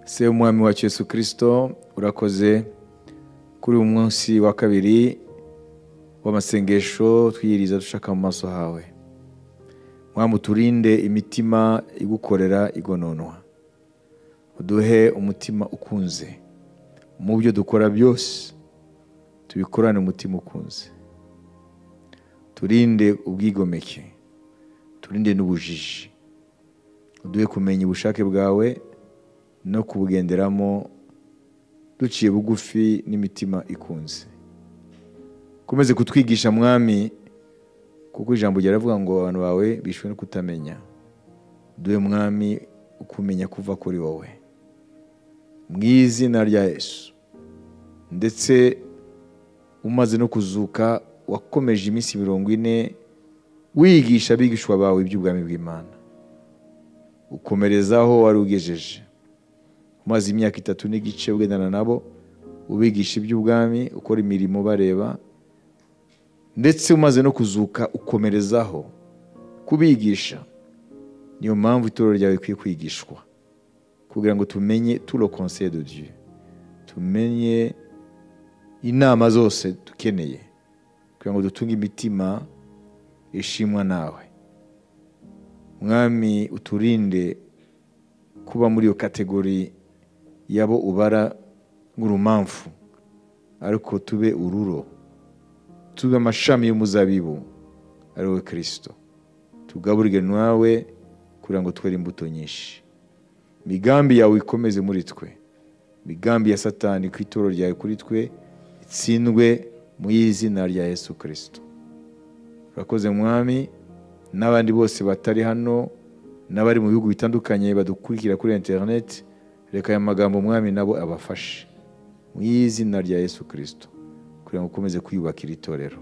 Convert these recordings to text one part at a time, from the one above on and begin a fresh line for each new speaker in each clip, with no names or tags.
Se umwami wacu Yesu Kristo, urakoze kuri uyu munsi wa kabiri w'amasengesho twiyiriza dushaka mu maso hawe. Mwami, uturinde imitima igukorera igononwa, uduhe umutima ukunze mu byo dukora byose, tubikorane umutima ukunze. Turinde ubwigomeke, turinde n'ubujiji, uduhe kumenya ubushake bwawe no kubugenderamo duciye bugufi n'imitima ikunze. Komeze kutwigisha Mwami, kuko ijambo ryaravuga ngo abantu bawe bishwe no kutamenya. Duhe Mwami ukumenya kuva kuri wowe, mu izina rya Yesu. Ndetse umaze no kuzuka, wakomeje iminsi 40 wigisha abigishwa bawe iby'ubwami bw'Imana, ukomerezaho wari ugejeje. Umaze imyaka 3.5 ugendana nabo, ubigisha iby'ubwami, ukora imirimo bareba, ndetse umaze no kuzuka ukomerezaho kubigisha. Niyo mpamvu itorero ryawe rikwiye kwigishwa, kugira ngo tumenye tout le conseil de Dieu, tumenye inama zose dukeneye kugira ngo dutunge imitima ishimwa nawe. Mwami, uturinde kuba muri iyo kategori yabo ubara nk'urumamfu, ariko tube ururo, tube amashami y'umuzabibu ari we Kristo, tugaburirwe nawe kugira ngo twere imbuto nyinshi. Imigambi yawe ikomeze muri twe, imigambi ya Satani ku itorero ryawe kuri twe itsindwe mu izina rya Yesu Kristo. Urakoze Mwami, n'abandi bose batari hano n'abari mu bihugu bitandukanye badukurikira kuri internet, reka aya magambo Mwami nabo abafashe mu izina rya Yesu Kristo, kugira ngo ukomeze kwiyubakira itorero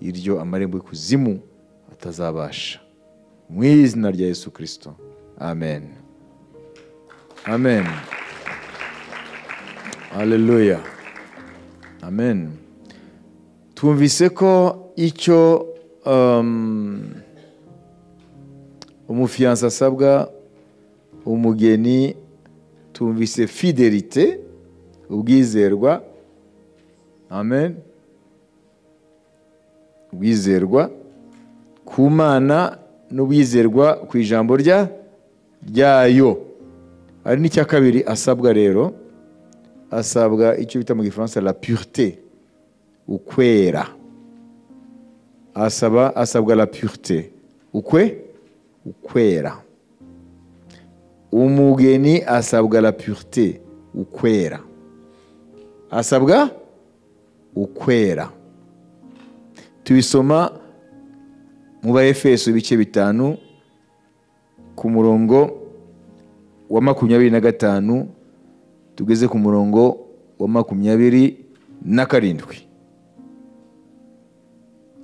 iryo amarembo y'ikuzimu atazabasha, mu izina rya Yesu Kristo. Amen. Amen. Haleluya. Amen. Twumvise ko icyo umufiyansa asabwa umugeni, tumvise fidelite, ubwizerwa. Amen. Ubwizerwa ku Mana n'ubwizerwa ku ijambo ryayo. Hari n'icya kabiri asabwa rero, asabwa icyo bita mu Gifaransa la pureté, ukwera. Asabwa la pureté, ukwera. Umugeni asabwa la pureté, ukwera. Asabwa ukwera. Tubisoma mu Baefeso ibice 5 ku murongo wa 25 tugeze ku murongo wa 27.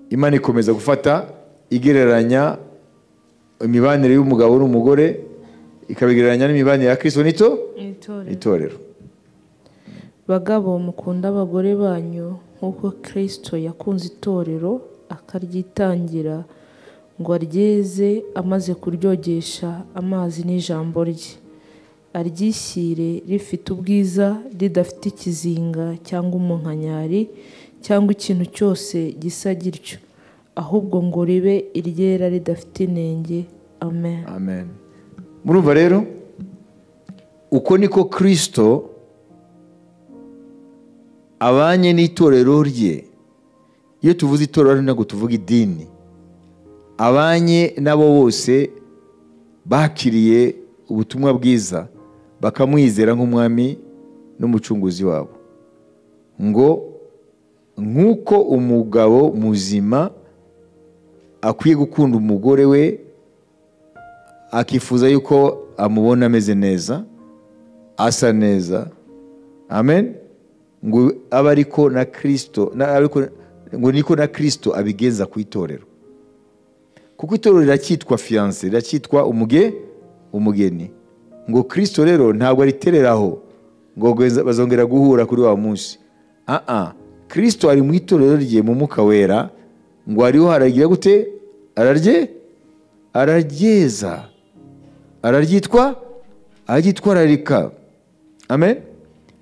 Imana ikomeza gufata igereranya imibanire y'umugabo n'umugore, ikabigereranya n'imibanire ya Kristo n'itorero.
Bagabo, mukunda abagore banyu nk'uko Kristo yakunze itorero akaryitangira ngo aryeze amaze kuryogesha amazi n'ijambo rye, aryishyire rifite ubwiza, ridafite ikizinga cyangwa umunkanyari cyangwa ikintu cyose gisa gityo, ahubwo ngo ribe iryera ridafite inenge. Amen.
Amen. Murumva rero uko niko Kristo abanye n'itorero rye. Iyo tuvuze itorero ntabwo tuvuga idini. Abanye nabo bose bakiriye ubutumwa bwiza bakamwizera nk'umwami n'umucunguzi wabo, ngo nk'uko umugabo muzima akwiye gukunda umugore we akifuza yuko amubona ameze neza, asa neza. Amen. Ngo aba ariko na Kristo, ngo niko na Kristo abigenza ku itorero. Kuko itorero riracyitwa fiancé, riracyitwa umugeni. Ngo Kristo rero ntabwo aritereraho ngo bazongera guhura kuri wa munsi. Kristo ari mu itorero rye mu Mwuka Wera, ngo ariho haragira gute? Araryeza, araryitwa, aryitwararika. Amen.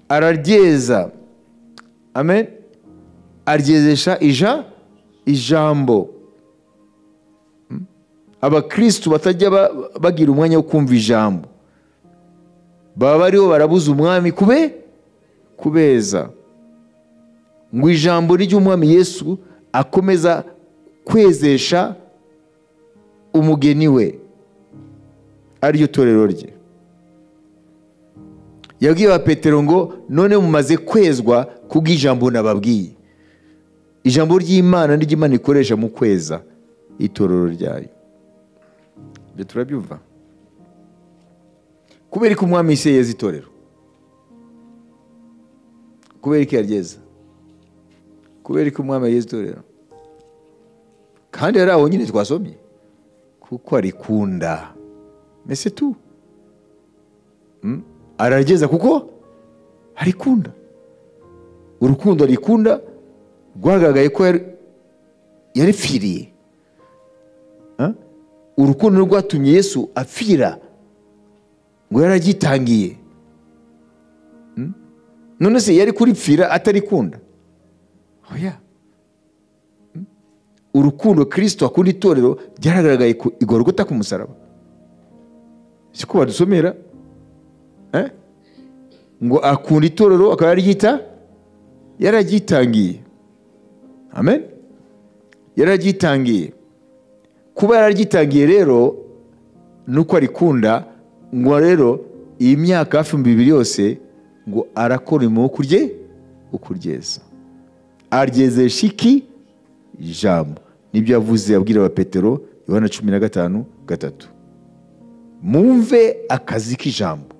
Araryeza. Amen. Aryezesha ijambo. Abakristu batajya bagira umwanya wo kumva ijambo, baba bariho barabuza umwami kubeza. Ngo ijambo ry'umwami Yesu akomeza kwezesha umugeni we, ariryo torero rye. Yabwiye ba Petero ngo none mumaze kwezwa kubw'ijambo nababwiye. Ijambo ry'Imana n'iry'Imana ikoresha mu kweza itorero ryayo. Ibyo turabyumva. Kubera ko umwami isi yeza itorero, kubera ko yaryeza, kubera ko umwami yeza itorero, kandi yari aho nyine twasomye, kuko arikunda. Mais c'est tout. Araryeza kuko arikunda. Urukundo arikunda rwagaragaye ko yaripfiriye. Urukundo rwatumye Yesu apfira, ngo yaragitangiye. None se yari kuripfira atarikunda? Oya. Urukundo Kristo akunda itorero ryaragaragaye ku Igorogota ku musaraba. Siko badusomera? Ngo akunda itorero akaba yaryita, yaragitangiye. Amen. Yaragitangiye. Kuba yararyitangiye rero nuko arikunda, ngo rero iyi myaka hafi 2000 yose ngo arakora umurimo wo ukuryeza. Aryezesha iki? Ijambo. Nibyo yavuze abwira ba Petero, Yohana 15:3. Mumve akazi k'ijambo.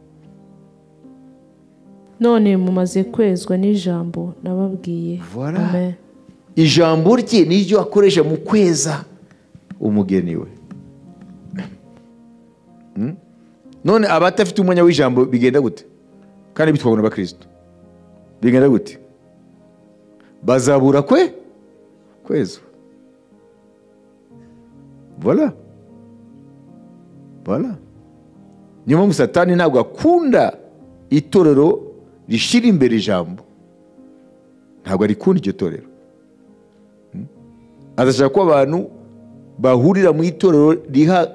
None mumaze kwezwa n'ijambo nababwiye.
Voilà. Amen. Ijambo rye niryo akoresha mu kweza umugeni we. None abatafite umwanya w'ijambo bigenda gute? Kandi bitwabona abakristo bigenda gute? Bazabura kwezwa. Voilà. Voilà. Niyo mpamvu Satani ntabwo akunda itorero rishira imbere ijambo. Ntabwo arikunda iryo torero. Azashaka ko abantu bahurira mu itorero riha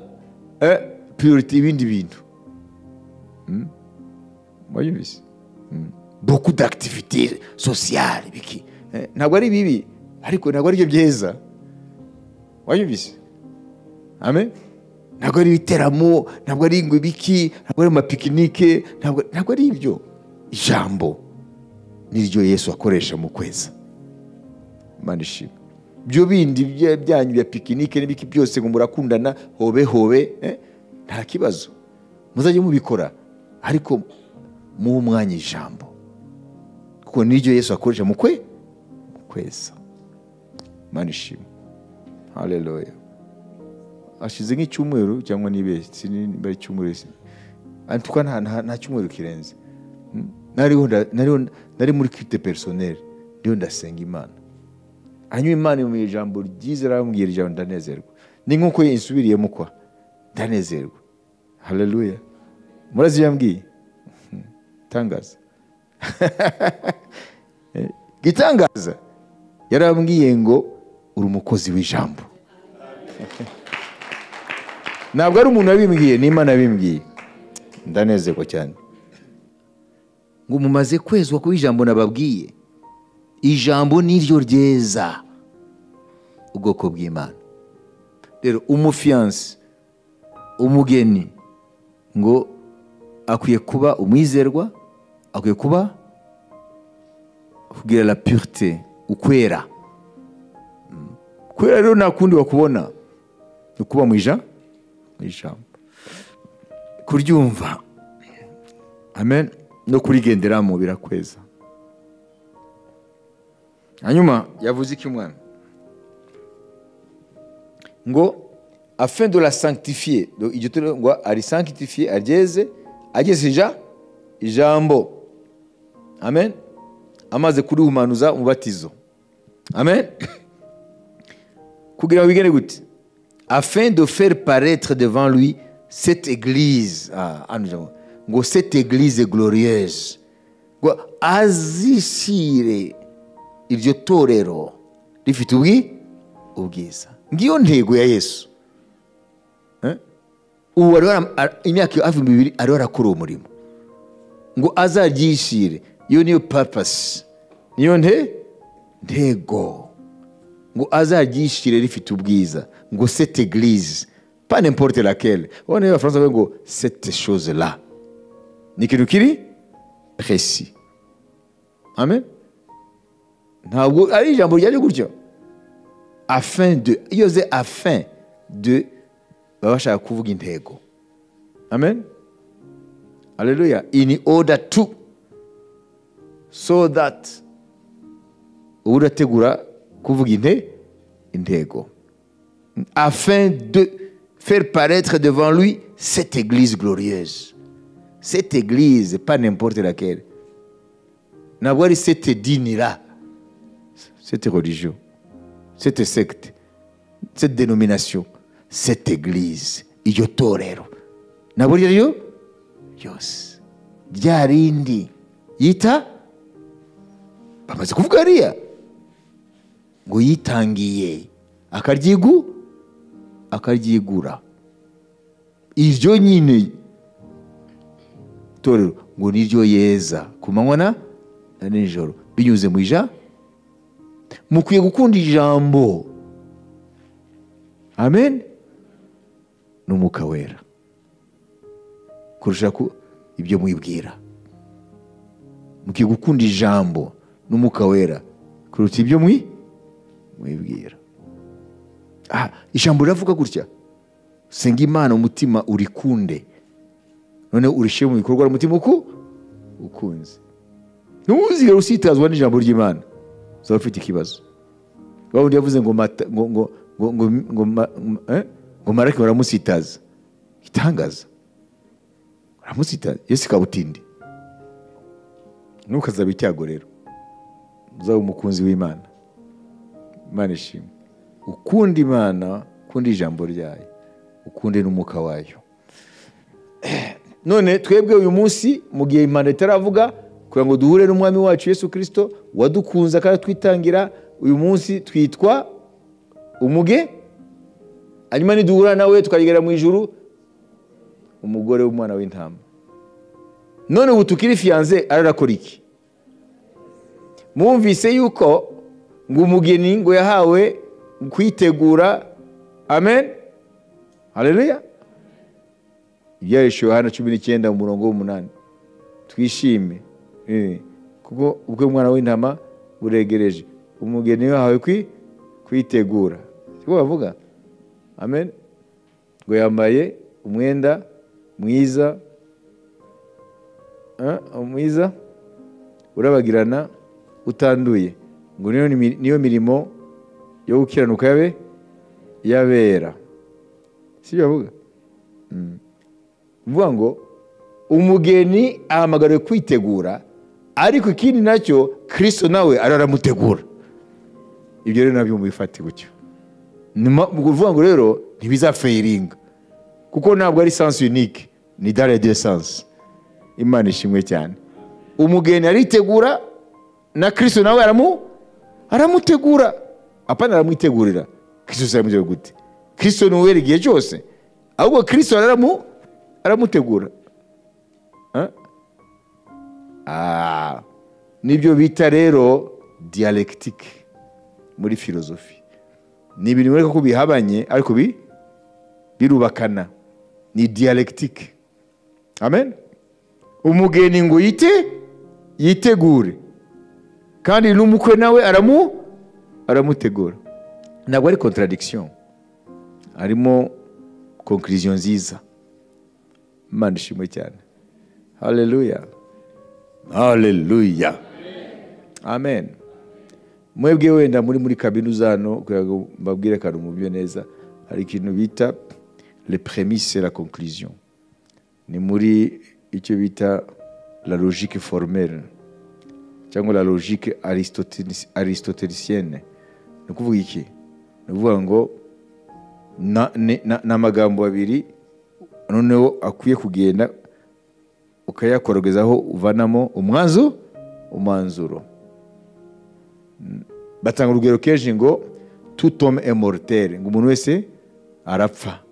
priority ibindi bintu. Mwayumvise? Beaucoup d'activités sociales biki. Ntabwo ari bibi, ariko ntabwo ari byo byiza. Mwayumvise? Amen. Ntabwo ari ibiteramo, ntabwo ari ingwe biki, ntabwo ari amapikinike, ntabwo ari ibyo. Ijambo niryo Yesu akoresha mu kweza. Imana ishimwe. Byo bindi byanyu bya pikinike n'ibiki byose ngo murakundana hobe hobe, nta kibazo. Muzajye mubikora, ariko mu mwanya ijambo, kuko niryo Yesu akoresha mu kweza. Imana ishimwe. Haleluya. Ashize nk'icyumweru cyangwa nibeshye, sinimba icyumweru, antuka nta cyumweru kirenze. Nari muri culte personnel, ndiho ndasenga Imana. Hanyuma Imana mu ijambo ryiza arambwira ijambo, ndanezerwa. Ni nkuko insubiriyemo kwa ndanezerwa. Haleluya. Murazi yambwiye? Tangaza. Gitangaza. Yarambwiye ngo uri umukozi w'ijambo. Ntabwo ari umuntu wabimbwiye, ni Imana yabimbwiye. Ndanezerwa cyane. Ngo mumaze kwezwa ku ijambo nababwiye. Ijambo niryo ryeza ubwoko bw'Imana. Rero umufiance, umugeni, ngo akwiye kuba umwizerwa, akwiye kuba kugira la pureté, ukwera. Kwera rero nta kundi wakubona, ni ukuba mu ijambo, kuryumva. Amen. No kurigenderamo birakweza. Hanyuma yavuze iki umwana? Ngo afin de la sanctifier, donc iryo torero ngo ari sanctifier, aryeze, ageze ijambo. Amen. Amaze kurihumanuza umubatizo. Amen. Kugira ngo bigende gute? Afin de faire paraître devant lui cette église, ngo cette église glorieuse. Ngo azishyire iryo torero rifite ubwiza. Ngiyo ntego ya Yesu. Ubu imyaka hafi 2 ariho arakora uwo murimo ngo azaryishyire. Iyo niyo purpose, niyo ntego, ngo azaryishyire rifite ubwiza. Ngo cette église, pas n'importe laquelle. Ubona iyo abafaransa bavuga ngo cette chose là ni ikintu kiri précis. Amen. Ntabwo ari ijambo ryaje gutyo. Afin de, iyo ze afin de, baba bashaka kuvuga intego. Amen. Hallelujah. In order to, so that, ubu urategura kuvuga intego. Afin de faire paraître devant lui cette église glorieuse. Cette église, pas n'importe laquelle. Ntabwo ari cette dini-là, cette religion, cette secte, cette dénomination, cette église, iryo torero. Ntabwo ari ryo ryose. Rya rindi yita, bamaze kuvuga hariya ngo yitangiye akaryigura. Iryo nyine torero ngo niryo yeza ku manywa na nijoro binyuze mu ijambo. Mukwiye gukunda ijambo. Amen. N'umwuka wera kurusha ibyo mwibwira. Mukwiye gukunda ijambo n'umwuka wera kuruta ibyo mwibwira. Ijambo riravuga gutya: senga Imana umutima urikunde, none urishyire mu bikorwa umutima ukunze. Ntuzigere usitazwa n'ijambo ry'Imana, uzaba ufite ikibazo. Wa wundi yavuze ngo ngo ngo ngo ngo ngo Maraki baramusitaza. Itangaza. Baramusitaza. Yesu kabutindi. Ntukazabe icyago rero. Uzaba umukunzi w'Imana. Imana ishimwe. Ukunda Imana, ukunda ijambo ryayo, ukunde n'umwuka wayo. None twebwe uyu munsi mu gihe Imana itaravuga kugira ngo duhure n'umwami wacu Yesu Kristo wadukunze akatwitangira, uyu munsi twitwa umuge. Hanyuma niduhura nawe tukagera mu ijuru, umugore w'umwana w'intama. None ubu tukiri fiancé ararakora iki? Mwumvise yuko ngo umugeni ngo yahawe kwitegura. Amen. Haleluya. Ibyahishuwe Yohana 19 umurongo w'8. Twishime kuko ubwo umwana w'intama buregereje, umugeni yahawe kwitegura. Siko bavuga? Amen. Ngo yambaye umwenda mwiza, mwiza urabagirana utanduye, ngo niyo mirimo yo gukiranuka yabe yabera. Sibyo bavuga? Mvuga ngo umugeni ahamagariwe kwitegura, ariko ikindi nacyo Kristo nawe araramutegura. Ibyo rero nabyo mubifate gutyo. Kuvuga ngo rero ntibizafairinga, kuko ntabwo ari sens unique, ni dans les deux sens. Imana ishimwe cyane. Umugeni aritegura na Kristo nawe aramutegura. Apana aramwitegurira. Kristo aramutegura gute? Kristo ni uwera igihe cyose, ahubwo Kristo aramutegura. Nibyo bita rero dialectique muri filosofi. Ni ibintu biboneka ko bihabanye ariko birubakana. Ni dialectique. Amen. Umugeni ngo yitegure, kandi n'umukwe nawe aramutegura. Ntabwo ari contradiction, harimo conclusion nziza. Imana ishimwe cyane. Haleluya. Haleluya. Amen. Mwebwe wenda muri kaminuza hano, kugira ngo mbabwire kandi mubyo neza, hari ikintu bita les prémices et la conclusion. Ni muri icyo bita la logique formelle cyangwa la logique aristotélicienne. Ni ukuvuga iki? Ni ukuvuga ngo n'amagambo abiri noneho akwiye kugenda ukayakorogezaho uvanamo umwanzuro. Umwanzuro. Batanga urugero kenshi ngo tout homme est mortel, ngo umuntu wese arapfa.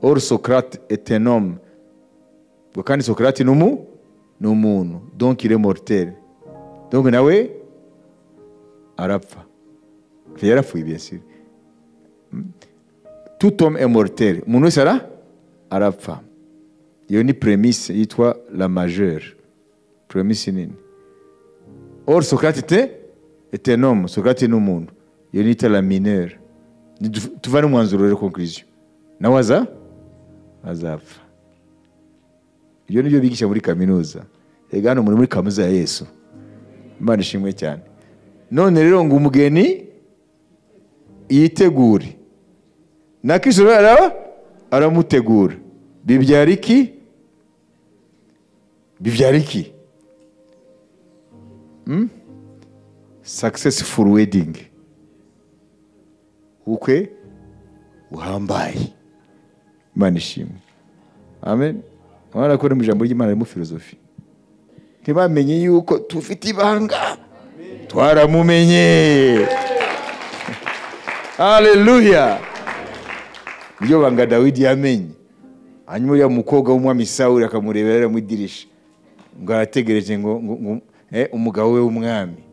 Or Socrate est un homme, ngo kandi Socrate ni umuntu, donc il est mortel, donc nawe arapfa. Yarapfuye bien sûr. Tout homme est mortel, umuntu wese arapfa. Iyo ni prémisse yitwa la majeure, prémisse nini. Or Socrate était un homme, Socrate ni umuntu, iyo nita la mineure. Tuva n'umwanzuro rero, conclusion, nawe azapfa. Ibyo nibyo bigisha muri kaminuza. Ega hano muri kaminuza ya Yesu. Imana ishimwe cyane. None rero ngo umugeni yitegure, na Kristo aramutegura. Bibyara iki? Bibyara iki? Successful wedding, ubukwe buhambaye. Imana ishimwe. Amen. Urabona ko mu ijambo ry'Imana harimo filozofi. Ntibamenye yuko tufite ibanga, twaramumenye. Haleluya. Iryo banga Dawidi yamenye. Hanyuma uriya mukobwa w'umwami Sawuli akamurebera mu idirisha, ngo arategereje ngo umugabo we w'umwami.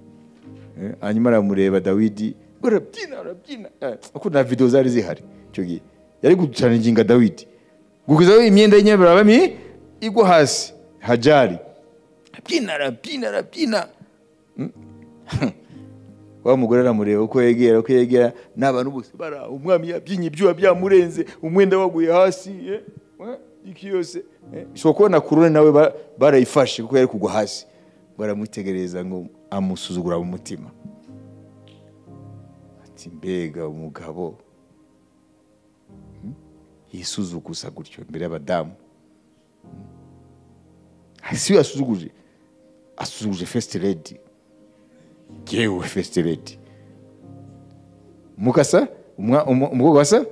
Hanyuma aramureba Dawidi, arabyina. Uko na video zari zihari icyo gihe, yari gucana inginga Dawidi, gukuzaho imyenda y'inyemerabami igwa hasi. Hajari arabyina. Wa mugore aramureba uko yegera n'abantu bose bara umwami yabyinye ibyuya byamurenze, umwenda waguye hasi, iki yose. Ishobora kubona kurone nawe barayifashe kuko yari kugwa hasi. Baramutegereza ngo amusuzugura mu mutima, ati mbega umugabo yisuzuguza gutyo imbere y'abadamu. Si yasuzuguje, asuzuguje first lady. Jewe first lady mukasa umukobwa wasa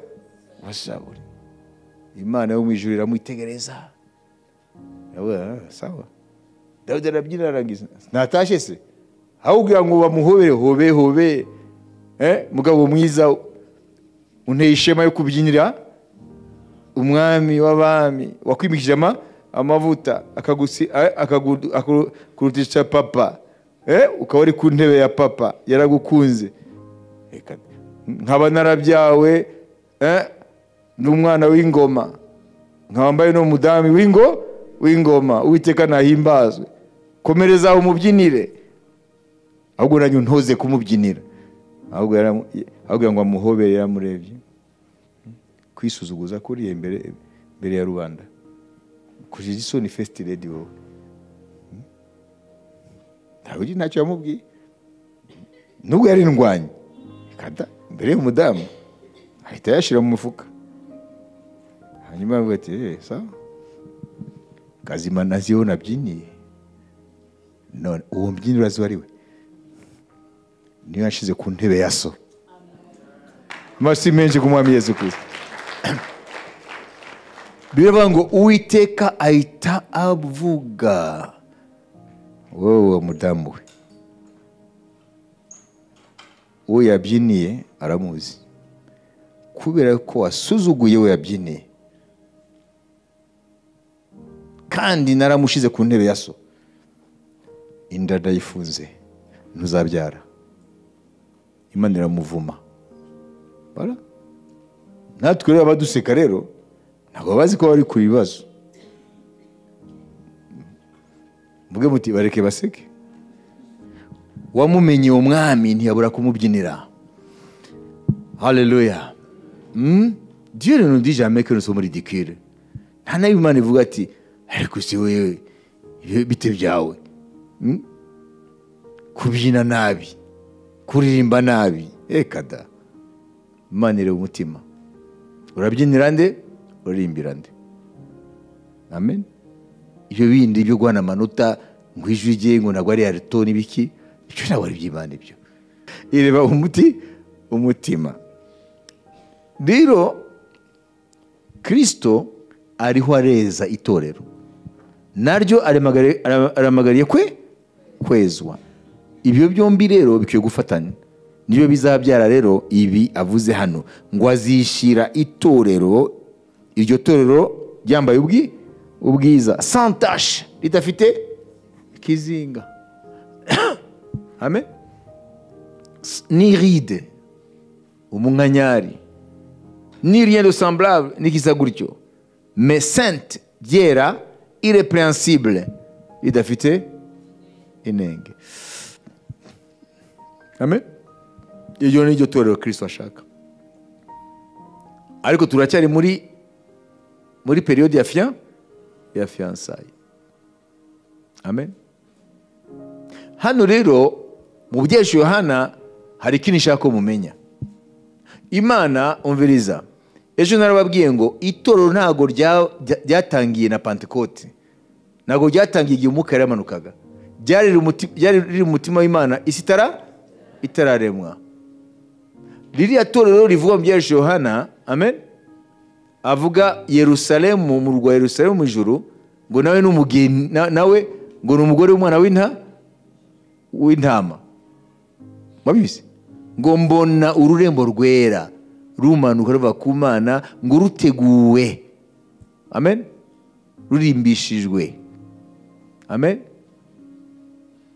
wasaburi. Imana yo mu ijuru iramwitegereza. Sawa. Dawidi arabyina arangiza, natashe se ahubwo ngo bamuhobere hobe hobe. Mugabo mwiza unteye ishema yo kubyinira umwami w'abami, wakwimikije amavuta akagukurutisha papa, ukaba uri ku ntebe ya papa, yaragukunze. Nkaba narabyawe n'umwana w'ingoma, nkaba mbaye n'umudamu w'ingoma, Uwiteka nahimbazwe. Komereza aho umubyinire, ahubwo nanyu ntoze kumubyinira. Ahubwo ngo amuhobere, yaramurebye. Kwisuzuguza kuriye imbere ya rubanda, kujije isoni first lady wowe. Dawidi ntacyo yamubwiye, nubwo yari indwanyi kada imbere y'umudamu, ahita yashira mu mufuka. Hanyuma avuga ati sawa, kazima naziho nabyiniye, none uwo mbyinira azi ari we, niyo yashize ku ntebe ya so. Amashyi menshi ku mwami Yesu Kristo. Biravuga ngo Uwiteka ahita avuga, wowe mudamu we, uwo yabyiniye aramuzi, kubera ko wasuzuguye we yabyiniye, kandi naramushize ku ntebe ya so, inda ndayifunze, ntuzabyara. Imana iramuvuma. Bara natwe rero abaduseka rero ntabwo bazi ko bari ku bibazo. Muge muti bareke baseke. Wamumenye umwami ntiyabura kumubyinira. Haleluya. Dieu ne nous dit jamais que nous sommes ridicules. Nta na Imana ivuga ati ariko si wewe bite byawe, kubyina nabi, kuririmba nabi, ekada. Imana ireba umutima. Urabyinira nde? Uririmbira nde? Amen. Ibyo bindi byo guhana amanota ngo ijwi rye ngo ntabwo ari alto n'ibiki, icyo ntabwo ari iby'Imana ibyo. Ireba umutima. Rero Kristo ariho areza itorero, naryo aramagariye kwe Kwezwa. Ibyo byombi rero bikwiye gufatanya, nibyo bizabyara rero ibi avuze hano ngo azishyira itorero, iryo torero ryambaye ubwiza, sans tache, ridafite ikizinga. Amen. Ni ride, umunkanyari, ni rien de semblable, n'ikisa gutyo, mais sainte, ryera, irrépréhensible, ridafite inenge. Amen. Iryo ni ryo torero Kristo ashaka. Ariko turacyari muri periode ya fiançailles. Amen. Hano rero mu byesho Yohana hari ikintu nshaka ko mumenya. Imana umviriza. Ejo narababwiye ngo itorero ntago ryatangiye na Pentecote. Ntago ryatangiye igihe umwuka yaramanukaga. Ryari riri mu mutima w'Imana isi itararemwa. Ririya torero rivuga mu byesho Yohana, amen, avuga Yerusalemu, mu rwa Yerusalemu mu ijuru, ngo nawe n'umugeni, nawe ngo ni umugore w'umwana w'intama. Mwabizi? Ngo mbona ururembo rwera rumanuka ruva ku Mana, ngo ruteguwe. Amen. Rurimbishijwe. Amen.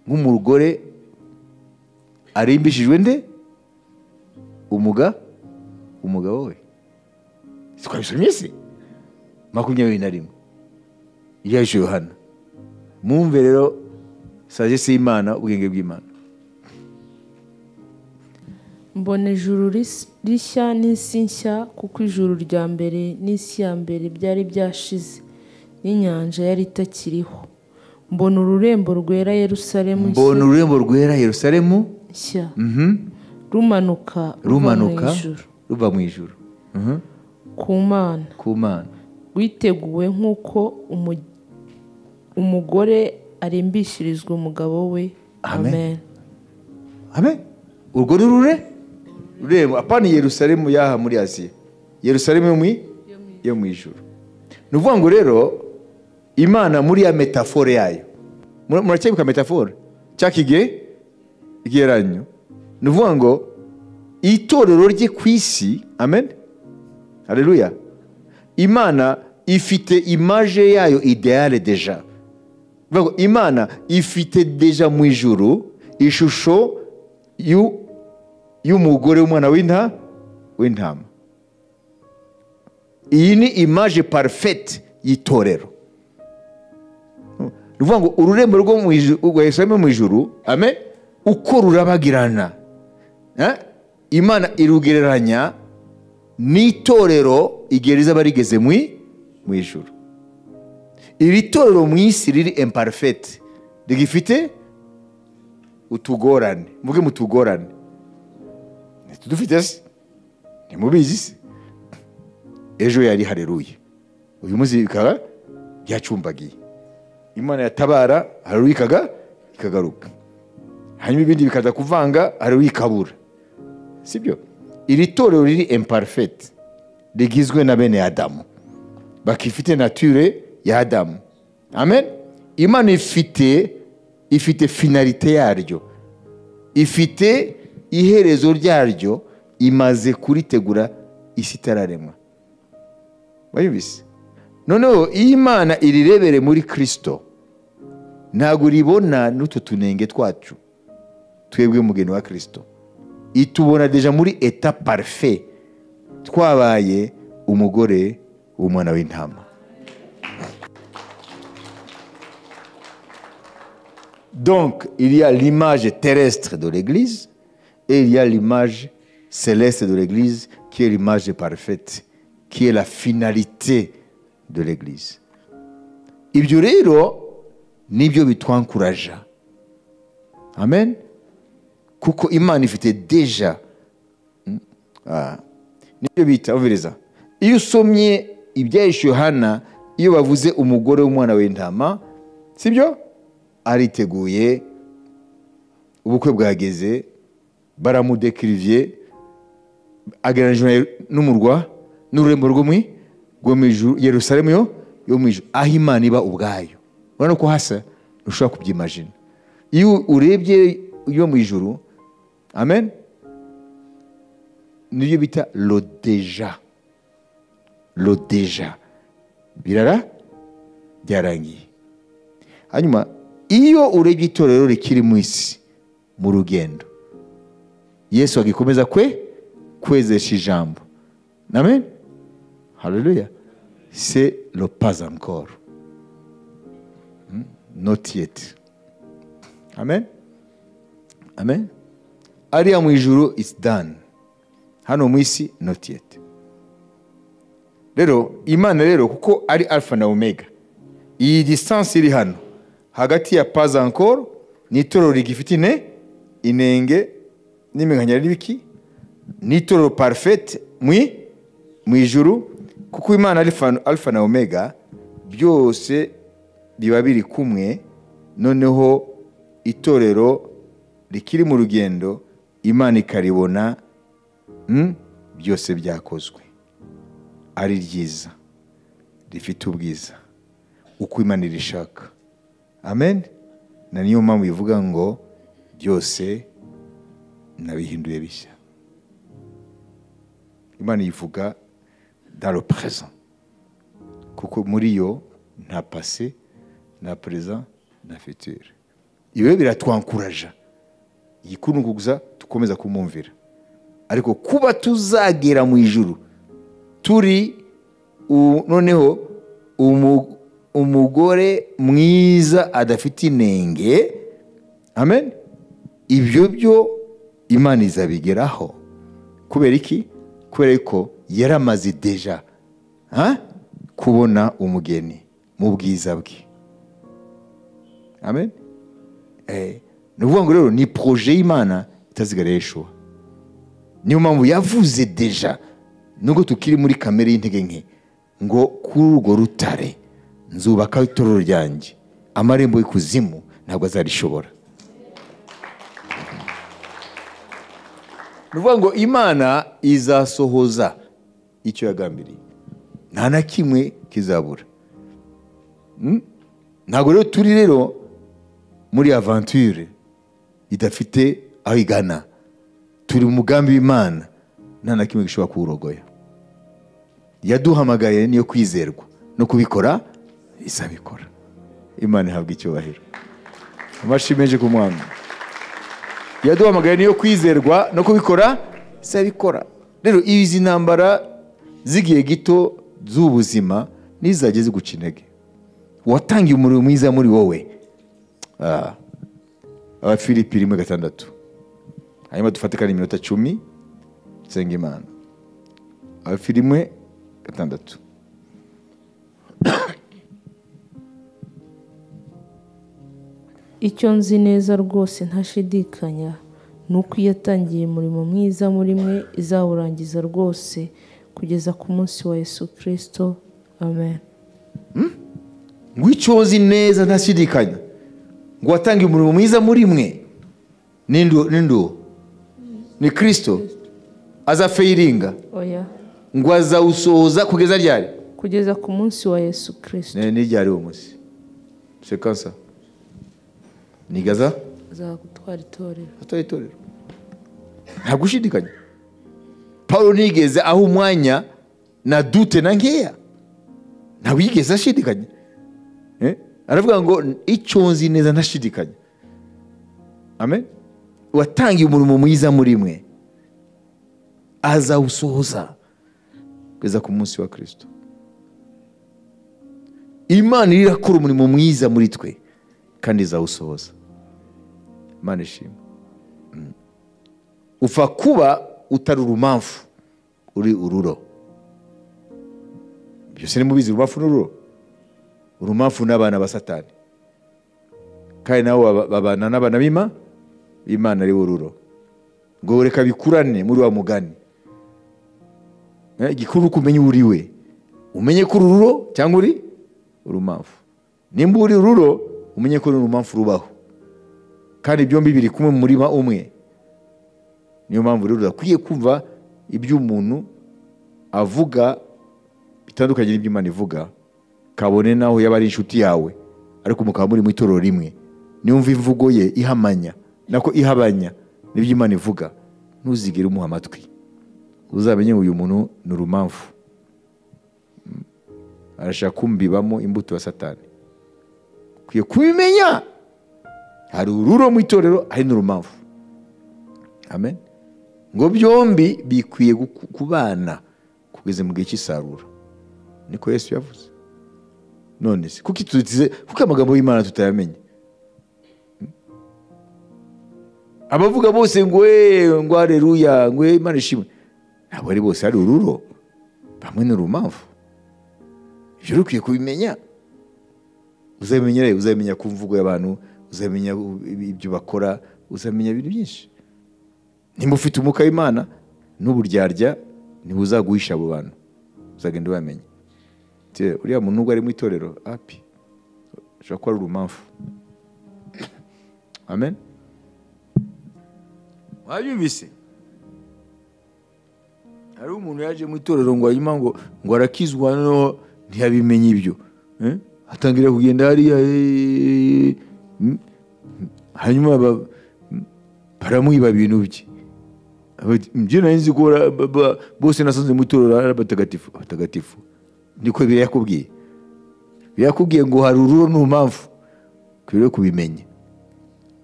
Nk'umugore arimbishijwe nde? Umugabo we. Twabisomye se? 21. Yaje Yohana. Mwumve rero sagesse y'Imana, ubwenge bw'Imana.
Mbona ijuru rishya n'isi nshya, kuko ijuru rya mbere n'isi ya mbere byari byashize, n'inyanja yari itakiriho. Mbona ururembo rwera Yerusalemu nshya.
Mbona ururembo rwera Yerusalemu
nshya. Rumanuka
ruva mu ijuru.
Ku Mana.
Ku Mana.
Witeguwe nk'uko umugore arimbishirizwa umugabo we. Amen.
Amen. Urwo rurembo, apana Yerusalemu yaha muri Aziya, Yerusalemu yo mu ijuru. Ni ukuvuga ngo rero Imana muri ya metafore yayo, muracyebuka metafore cya kigeranyo, ni ukuvuga ngo itorero rye ku isi, amen, haleluya, Imana ifite image yayo ideale deja. Imana ifite deja mu ijuru ishusho y'umugore w'umwana w'intama. Iyi ni image parfaite y'itorero. Ni ukuvuga ngo ururembo rwo mu ijuru, mu ijuru, amen, uko rurabagirana, Imana irugereranya n'itorero igihe rizaba rigeze mu ijuru. Iri torero mu isi riri imparfaite, rigifite utugorane. Muvuge mutugorane. Tudufite se? Ntimubizi se? Ejo yari haleluya, uyu munsi bikaba byacumbagiye. Imana yatabara, haleluya ikagaruka, hanyuma ibindi bikaza kuvanga, haleluya ikabura. Sibyo? Iri torero riri imparfaite, rigizwe na bene Adamu, bakifite nature ya Adamu. Amen. Imana ifite finalité yaryo, ifite iherezo ryaryo, imaze kuritegura isi itararemwa. Bayumvise? Noneho iyo Imana irirebere muri Kristo, ntabwo ribona n'utu tunenge twacu twebwe mugeni wa Kristo. Itubona deja muri état parfait, twabaye umugore w'umwana w'intama. Donc, il y a l'image terrestre de l'Église et il y a l'image céleste de l'Église qui est l'image parfaite, qui est la finalité de l'Église. Ibyo rero nibyo bitwankuraja. Amen. Kuko Imana ifite deja nibyo bita umviriza. Iyo usomye ibyahishe Yohana, iyo bavuze umugore w'umwana w'intama, sibyo? Ariteguye, ubukwe bwageze, baramudekirivye, agereranijwe n'umurwa n'ururembo rwo mu ijuru, Yerusalemu yo mu ijuru, aho Imana iba ubwayo. Urabona ko hasa ntushobora kubyimagina. Iyo urebye yo mu ijuru, amen, niyo bita le déjà. Le déjà birara byarangiye. Hanyuma iyo urebye itorero rikiri mu isi mu rugendo, Yesu agikomeza kwezesha ijambo. Amen, haleluya. C'est le pas encore, not yet. Amen, amen. Ariya mu ijuru it's done, hano mu isi not yet. Rero Imana rero kuko ari alpha na omega, iyi distance iri hano hagati ya pas encore n'itorero rigifite inenge n'iminkanyari n'ibiki, n'itorero parfait mu ijuru, kuko Imana ari alpha na omega, byose biba biri kumwe. Noneho itorero rikiri mu rugendo Imana ikaribona byose byakozwe ari ryiza, rifite ubwiza uko Imana irishaka. Amen. Na niyo mpamvu ivuga ngo byose nabihinduye bishya. Imana ivuga dans le présent, kuko muri yo nta passé, nta présent, nta futur. Ibi biratwankuraja igikuru gusa tukomeza kumumvira, ariko kuba tuzagera mu ijuru turi noneho umugore mwiza adafite inenge. Amen. Ibyo byo Imana izabigeraho. Kubera iki? Kubera ko yaramaze deja kubona umugeni mu bwiza bwe. Amen. Ni ukuvuga ngo rero ni projet y'Imana itazigara yeshuwa. Niyo mpamvu yavuze deja nubwo tukiri muri kamere y'intege nke ngo kuri urwo rutare nzubaka itorero ryanjye, amarembo y'ikuzimu ntabwo azarishobora. Ni ukuvuga ngo Imana izasohoza icyo yagambiriye, nta na kimwe kizabura. Ntabwo rero turi rero muri aventure idafite aho igana, turi mu mugambi w'Imana, nta na kimwe gishobora kuwurogoya. Yaduhamagaye niyo kwizerwa no kubikora izabikora. Imana ihabwa icyubahiro. Amashyi menshi ku Mwami. Yaduhamagaye niyo kwizerwa no kubikora izabikora. Rero izi ntambara zigiye gito z'ubuzima nizajye ziguca intege. Watangiye umurimo mwiza muri wowe. Abafilipi 1:6. Hanyuma dufate kandi iminota 10 nsenga Imana. Abafilipi 1:6.
Icyo nzi neza rwose ntashidikanya nuko iyo yatangiye umurimo mwiza muri mwe izawurangiza rwose kugeza ku munsi wa Yesu Kristo. Amen.
Ngo icyo nzi neza ntashidikanya ngo watangiye umurimo mwiza muri mwe nindo ni Kristo azafeiringa.
Oya.
Ngo azawusohoza kugeza ryari?
Kugeza ku munsi wa Yesu Kristo.
Ni ryari uwo munsi? C'est quand ça? Ni Gaza?
Azagutwara itorero.
Atwara itorero. Nta gushidikanya. Paulo nigeze aho umwanya na dute na nkeya. Ntabwo yigeze ashidikanya. Aravuga ngo icyo nzi neza ntashidikanya. Amen. Watangiye umurimo mwiza muri mwe azawusohoza kugeza ku munsi wa Kristo. Imana irakora umurimo mwiza muri twe kandi izawusohoza. Imana ishimwe. Upfa kuba utari urumamfu, uri ururo. Byose ni mubizi, urumamfu n'ururo. Urumamfu n'abana ba Satani, kandi nabo babana n'abana b'Imana, Imana ari ururo. Ngo reka bikurane muri wa mugani. Igikuru kumenya uri we, umenye ko ururo cyangwa uri urumamfu. Nimba uri ururo umenye ko urumamfu rubaho, kandi byombi biri kumwe mu murima umwe. Niyo mpamvu rero udakwiye kumva ibyo umuntu avuga bitandukanye n'ibyo Imana ivuga, kabone naho yaba ari inshuti yawe ariko mukaba muri mu itorero rimwe. Niwumva imvugo ye ihamanya nako ihabanya n'ibyo Imana ivuga, ntuzigere umuha amatwi. Uzamenye uyu muntu ni urumamfu, arashaka kumbibamo imbuto ya Satani. Ukwiye kubimenya. Hari ururo mu itorero, hari n'urumamfu. Amen. Ngo byombi bikwiye kubana kugeza mu gihe cy'isarura. Niko Yesu yavuze. None se kuki tutize, kuki amagambo y'Imana tutayamenye? Abavuga bose ngo ngo haleluya, ngo Imana ishimwe, ntabwo ari bose ari ururo, bamwe ni urumamfu. Ibyo ukwiye kubimenya. Uzabimenya, uzabimenya ku mvugo y'abantu, uzamenya ibyo bakora, uzamenya ibintu byinshi. Nimba ufite umwuka w'Imana n'uburyarya ntibuzaguhisha abo bantu, uzagenda ubamenya. Uriya muntu nubwo ari mu itorero api ashobora kuba ari urumamfu. Amen. Wabyumvise? Hari umuntu yaje mu itorero ngo hanyuma ngo arakizwa, no ntiyabimenye ibyo, atangira kugenda hariya, hanyuma baramwiba ibintu bye. Njye nari nzi ko bose nasanze mu itorero ari abatagatifu. Abatagatifu niko birayakubwiye, birakubwiye ngo hari ururo n'urumamfu, ukwiriye kubimenya.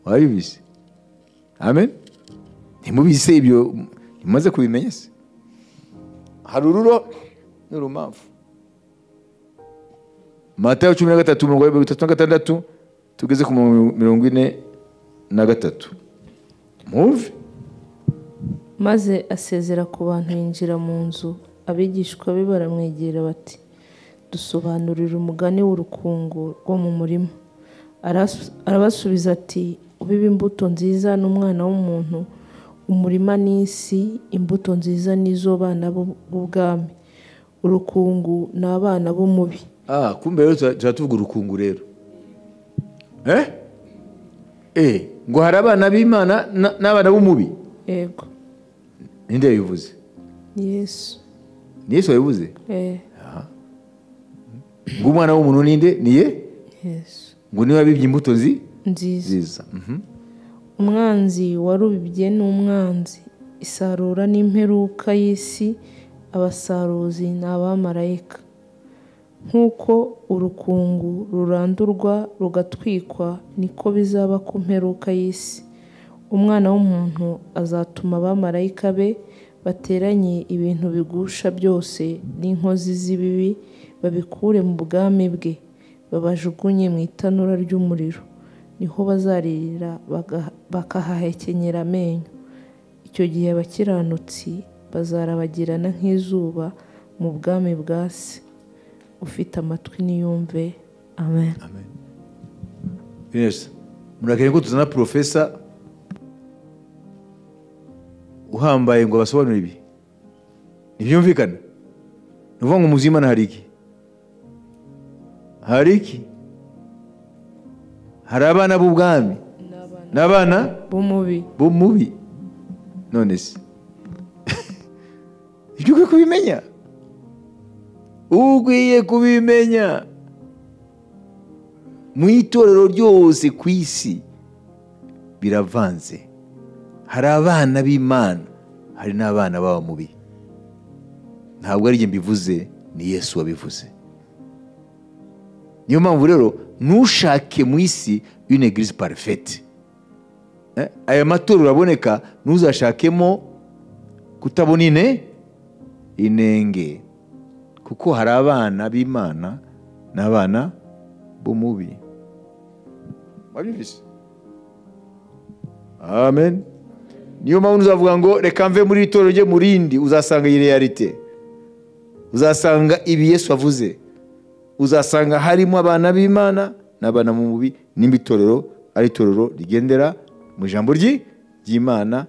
Wabibize? Amen. Ntimubise ibyo, ntimumaze kubimenya se? Hari ururo n'urumamfu. Matayo 13:36 tugeze ku 43. Mwumve.
Maze asezera ku bantu yinjira mu nzu, abigishwa be baramwegera bati, dusobanurira umugani w'urukungu rwo mu murima. Arabasubiza ati, ubiba imbuto nziza n'umwana w'umuntu, umurima n'isi, imbuto nziza nizo bana b'ubwami, urukungu ni abana b'umubi.
Kumbe rero turatuvuga urukungu rero. Ngo hari abana b'Imana n'abana b'umubi.
Yego.
Ninde yabivuze?
Yesu.
Ni Yesu yabivuze? Ngo umwana w'umuntu ninde? Ni ye?
Yesu.
Ngo niwe wabibye imbuto
nziza. Umwanzi warubibye n'umwanzi, isarura n'imperuka y'isi, abasaruzi ni abamarayika. Nk'uko urukungu rurandurwa rugatwikwa, niko bizaba ku mperuka y'isi. Umwana w'umuntu azatuma abamarayika be bateranye ibintu bigusha byose n'inkozi z'ibibi, babikure mu bwami bwe, babajugunye mu itanura ry'umuriro, niho bazaririra bakahahekenyera amenyo. Icyo gihe abakiranutsi bazarabagirana nk'izuba mu bwami bwa Se. Ufite amatwi niyumve. Amen.
Amen. Yes. Murakeneye ko tuzana profesa uhambaye ngo abasobanurire ibi. Ntibyumvikana? Ni ukuvuga ngo muzi Imana hari iki? Hari iki? Hari abana b'ubwami n'abana
b'umubi.
B'umubi. None se ibyo ukwiye kubimenya, ukwiye kubimenya. Mu itorero ryose ku isi biravanze. Hari abana b'Imana, hari n'abana b'abamubi. Ntabwo ari njye mbivuze, ni Yesu wabivuze. Niyo mpamvu rero ntushake mu isi une église parfaite. Aya matorero aboneka, ntuzashakemo kutabona inenge, kuko hari abana b'Imana n'abana b'umubi. Wabyumvise? Amen. Niyo mpamvu uzavuga ngo reka mve muri itorero rye mu rindi, uzasanga iyi realite, uzasanga ibi Yesu avuze, uzasanga harimo abana b'Imana n'abana b'umubi. Nimba itorero ari itorero rigendera mu ijambo ry'Imana,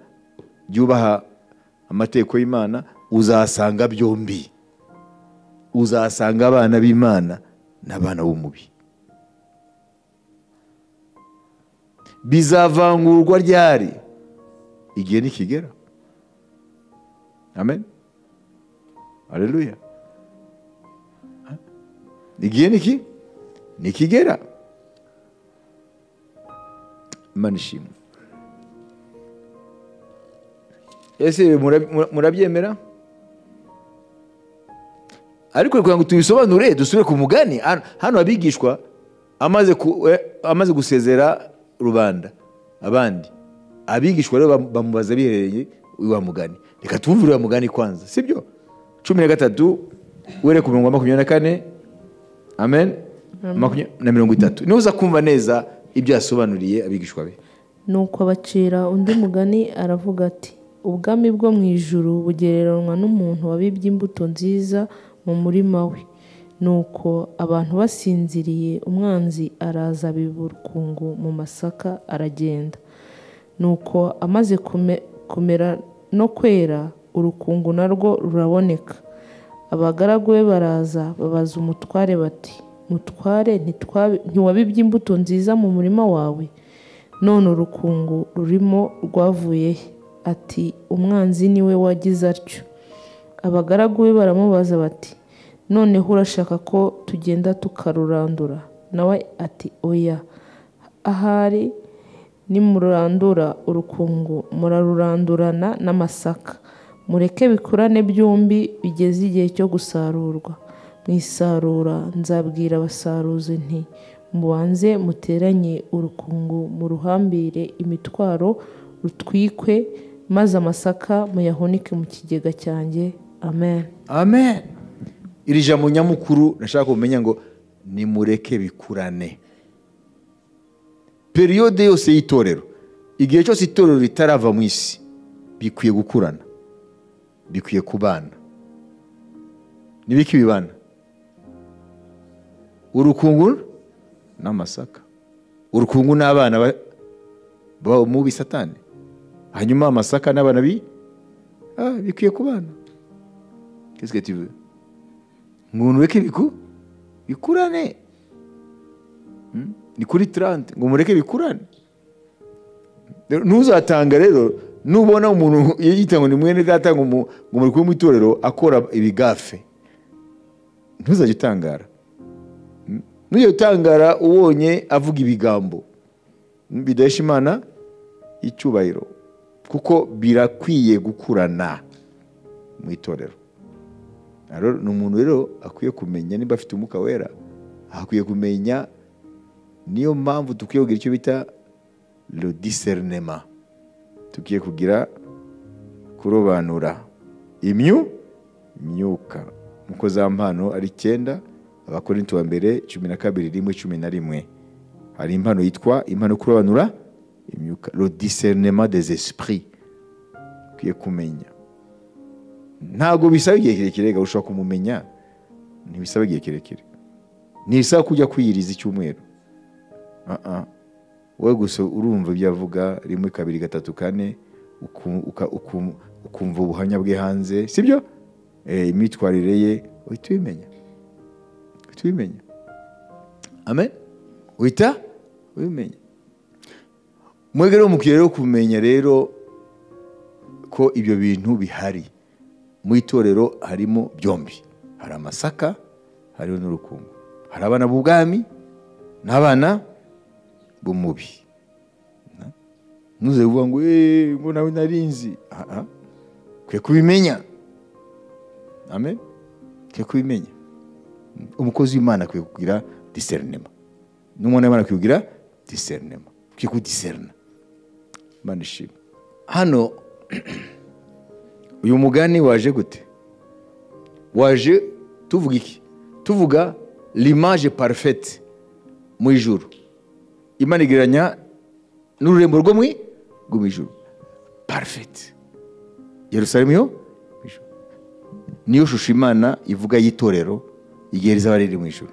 ryubaha amategeko y'Imana, uzasanga byombi. Uzasanga abana b'Imana n'abana b'umubi. Bizavangurwa ryari? Igihe nikigera. Amen. Haleluya. Igihe nikigera. Imana ishimwe. Ese murabyemera? Ariko kugira ngo tubisobanure dusubire ku mugani. Hano abigishwa amaze gusezera rubanda abandi, abigishwa rero bamubaza biherereye uwa mugani. Reka tumvire uwa mugani kwanza, sibyo? 13 uhere ku murongo wa 24. Amen. 30. Nuza kumva neza ibyo yasobanuriye abigishwa be.
Nuko abacira undi mugani aravuga ati: ubwami bwo mu ijuru bugereranywa n'umuntu wabibye imbuto nziza mu murima we. Nuko abantu basinziriye, umwanzi araza abiba urukungu mu masaka aragenda. Nuko amaze kumera no kwera, urukungu narwo ruraboneka. Abagaragu be baraza babaza umutware bati: mutware, ntiwabibye imbuto nziza mu murima wawe? None urukungu rurimo rwavuye he? Ati: umwanzi niwe wagize atyo. Abagaragu be baramubaza bati: noneho urashaka ko tugenda tukarurandura? Nawe ati: oya, ahari nimurandura urukungu murarurandurana n'amasaka, mureke bikurane byombi bigeze igihe cyo gusarurwa. Mu isarura nzabwira abasaruzi nti: mubanze muteranye urukungu muruhambire imitwaro rutwikwe, maze amasaka muyahunike mu kigega cyanjye. Amen.
Amen. Iri jambo nyamukuru nashaka kumenya ngo nimureke bikurane. Periode yose y'itorero, igihe cyose itorero ritarava mu isi, bikwiye gukurana, bikwiye kubana. Nibiki bibana? Urukungu n'amasaka. Urukungu n'abana ba mubi Satani. Hanyuma amasaka n'abana bi bikwiye kubana. Qu'est-ce que tu veux? Ngo mureke bikurane. Ni kuri 30 ngo mureke bikurane. Ntuzatanga rero nubona umuntu yita ngo ni mwene data ngo muri kumwe itorero akora ibigafe, ntuzajye utangara. Nujye utangara ubonye avuga ibigambo bidahesha Imana icyubahiro, kuko birakwiye gukurana mu itorero. Ni umuntu rero akwiye kumenya niba afite umwuka wera, akwiye kumenya. Niyo mpamvu dukwiye kugira icyo bita le discernement, tugiye kugira kurobanura imyuka. Muko za mpano ari 9, Abakorinto wa mbere 12 1 11. Hari impano yitwa impano kurobanura imyuka, le discernement des esprits. Ukwiye kumenya. Ntago bisaba igihe kirekire, ushobora kumumenya, ntibisaba igihe kirekire, ntibisaba kujya kwiyiriza icyumweru. Wowe gusa urumva ibyo avuga 1 2 3 4, ukumva ubuhamya bwe hanze, sibyo? Imyitwarire ye uhita ubimenya. Amen. Uhita ubimenya. Mwege rero mukwiye rero kumenya rero ko ibyo bintu bihari mu itorero. Harimo byombi, hari amasaka, hariho n'urukungu, hari abana b'ubwami n'abana b'umubi. Ntuze uvuga ngo ngo nawe narinzi. Kwiye kubimenya. Amen. Kwiye kubimenya. Umukozi w'Imana akwiye kugira discernement, n'umwana w'Imana akwiye kugira discernement, akwiye kudiserna. Imana ishimwe. Hano uyu mugani waje gute? Waje tuvuga iki? Tuvuga l'image parfaite mu ijuru. Imana igereranya n'ururembo rwo mu ijuru. Parfaite. Yerusalemu yo niyo shusho Imana ivuga y'itorero igihe rizaba riri mu ijuru.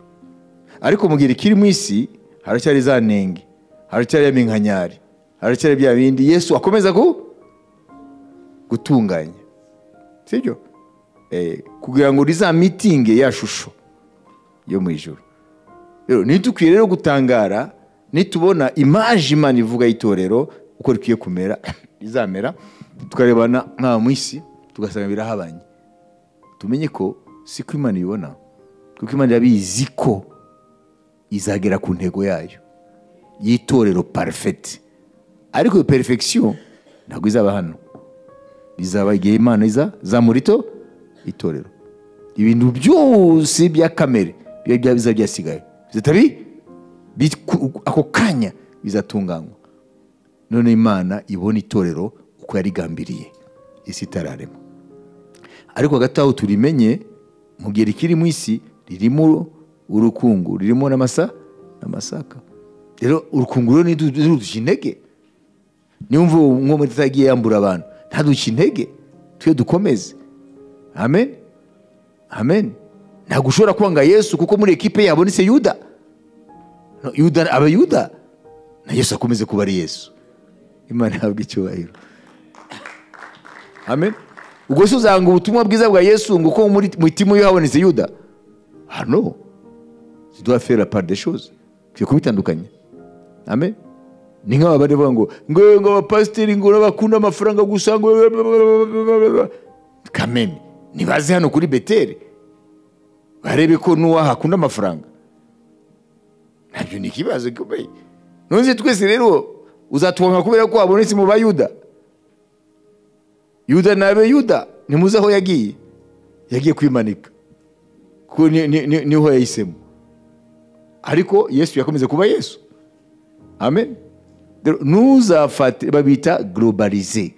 Ariko mu gihe rikiri mu isi haracyari za nenge, haracyari iminkanyari, haracyari bya bindi Yesu akomeza gutunganya, sibyo? Kugira ngo rizamitinge ya shusho yo mu ijuru. Rero ntitukwiye rero gutangara nitubona image Imana ivuga y'itorero uko rikwiye kumera, rizamera, tukarebana nka mu isi tugasanga birahabanye. Tumenye ko siko Imana ibibona, kuko Imana irabizi ko izagera ku ntego yayo y'itorero parfait. Ariko iyo perfection ntabwo izaba hano, bizaba igihe Imana iza zamura itorero. Ibintu byose bya kamere biba byasigaye bizatabi ako kanya bizatunganywa. None Imana ibona itorero uko yarigambiriye isi itararema. Ariko hagati aho turimenye, mu gihe rikiri mu isi ririmo urukungu, ririmo n'amasaka. Rero urukungu rero ntiruduce intege. Niyo mva umwe atagiye yambura abantu, ntaduce intege, twe dukomeze. Amen, amen. Ntabwo ushobora kwanga Yesu kuko muri ekipe yabonetse Yuda. No, Yuda aba Yuda na Yesu akomeze kuba ari Yesu. Imana ihabwe icyubahiro. Amen. Ubwo se uzanga ubutumwa bwiza bwa Yesu ngo uko muri timu yo habonetse Yuda? Ah non, tu dois faire la part des choses. Ukwiye kubitandukanya. Amen. Ni nk'aba bari bavuga ngo abapasiteri ngo bakunda amafaranga gusa, ngo kameme nibaze hano kuri Beteli barebe ko n'uwaha akunda amafaranga. Nabyo ni ikibazo gikomeye. None twese rero uzatwanga kubera ko wabonetse mu Bayuda? Yuda nabe Yuda, ntimuzi aho yagiye, yagiye kwimanika kuko niho yahisemo. Ariko Yesu yakomeze kuba Yesu. Amen. Ntuzafate, babita globalize,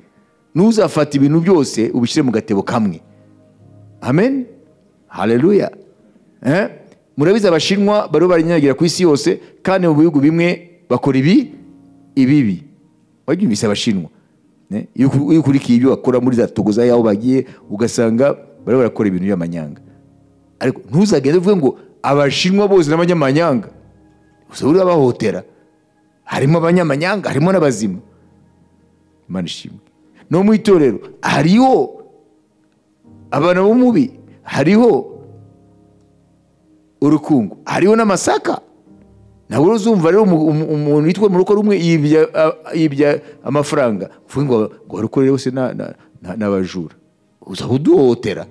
ntuzafate ibintu byose ubishyire mu gatebo kamwe. Amen, haleluya. Murabizi Abashinwa bariho barinyagira ku isi yose, kandi mu bihugu bimwe bakora ibibi. Wabyumvise Abashinwa? Iyo ukurikiye ibyo bakora muri za Togo yaho bagiye, ugasanga bariho barakora ibintu by'amanyanga. Ariko ntuzagende uvuge ngo Abashinwa bose n'abanyamanyanga, gusa uri abahotera. Harimo abanyamanyanga, harimo n'abazima. Imana ishimwe. No mu itorero hariho abana b'umubi, hariho urukungu, hariho n'amasaka. Ntabwo uzumva rero umuntu witwa mu rugo rumwe yibya amafaranga, uvuge ngo abarokore bose n'abajura. Uza kuduhotera.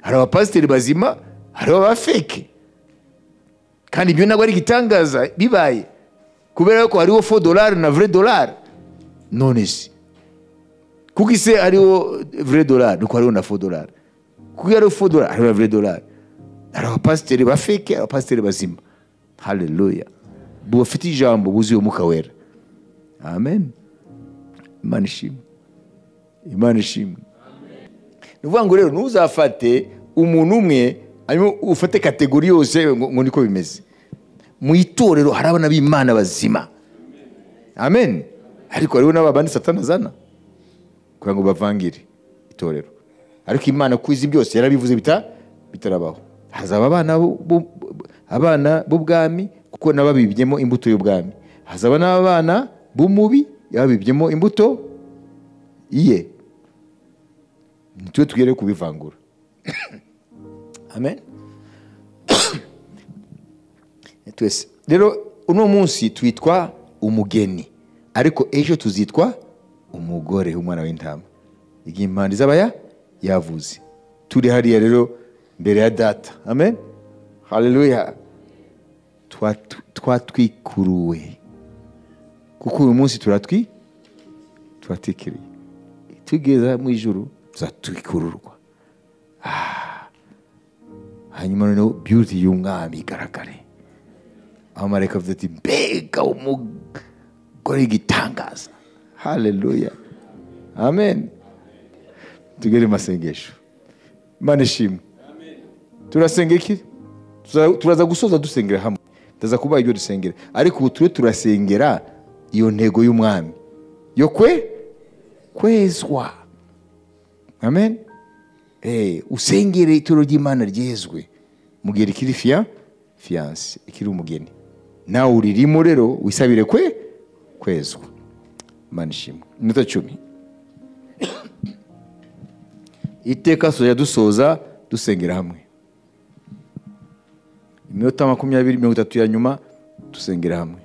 Hari abapasiteri bazima, hari abafeke. Kandi ibyo ntabwo ari igitangaza bibaye, kubera ko hariho faux dollar na vrai dollar. None se kuko ise hariho vrai dollar, nuko hariho na faux dollar. Kuko hariho faux dollar, hariho na vrai dollar. Hari abapasiteri bafeke, abapasiteri bazima. Haleluya. Bafite ijambo buzuye umwuka wera. Amen. Imana ishimwe. Imana ishimwe. Ni ukuvuga ngo rero ntuzafate umuntu umwe hanyuma ufate catégorie yose ngo niko bimeze. Mu itorero hari abana b'Imana bazima. Amen. Ariko hariho n'abandi Satani azana kugira ngo bavangire itorero. Ariko Imana ku izi byose yarabivuze bitarabaho. Hazaba abana b'ubwami kuko nababibyemo imbuto y'ubwami. Hazaba n'abana b'umubi yababibyemo imbuto iye. Nitwe tugere kubivangura. Amen. Twese rero uno munsi twitwa umugeni, ariko ejo tuzitwa umugore w'umwana w'intama, igihe impanda izaba yavuze. Turi hariya rero mbere ya Data. Amen, haleluya. Twatwikuruwe kuko uyu munsi turatwikiriye, tugeza mu ijuru tuzatwikururwa. Hanyuma noneho beauty y'umwami igaragare. Abamarayika bavuze ati mbega umugore w'igitangaza. Haleluya, amen. Tugere mu masengesho. Imana ishimwe. Turasenga iki? Turaza gusoza dusengera hamwe, ndaza kubaha ibyo dusengera, ariko ubu turiho turasengera iyo ntego y'umwami yo kwezwa. Amen. Usengere ituro ry'Imana ryezwe mu gihe rikiri fiancé, ikiri umugeni. Nawe uririmo rero wisabire kwezwa. Imana ishimwe. Iminota 10. Iteka soya dusoza dusengera hamwe. Iminota 20, 30 ya nyuma dusengera hamwe.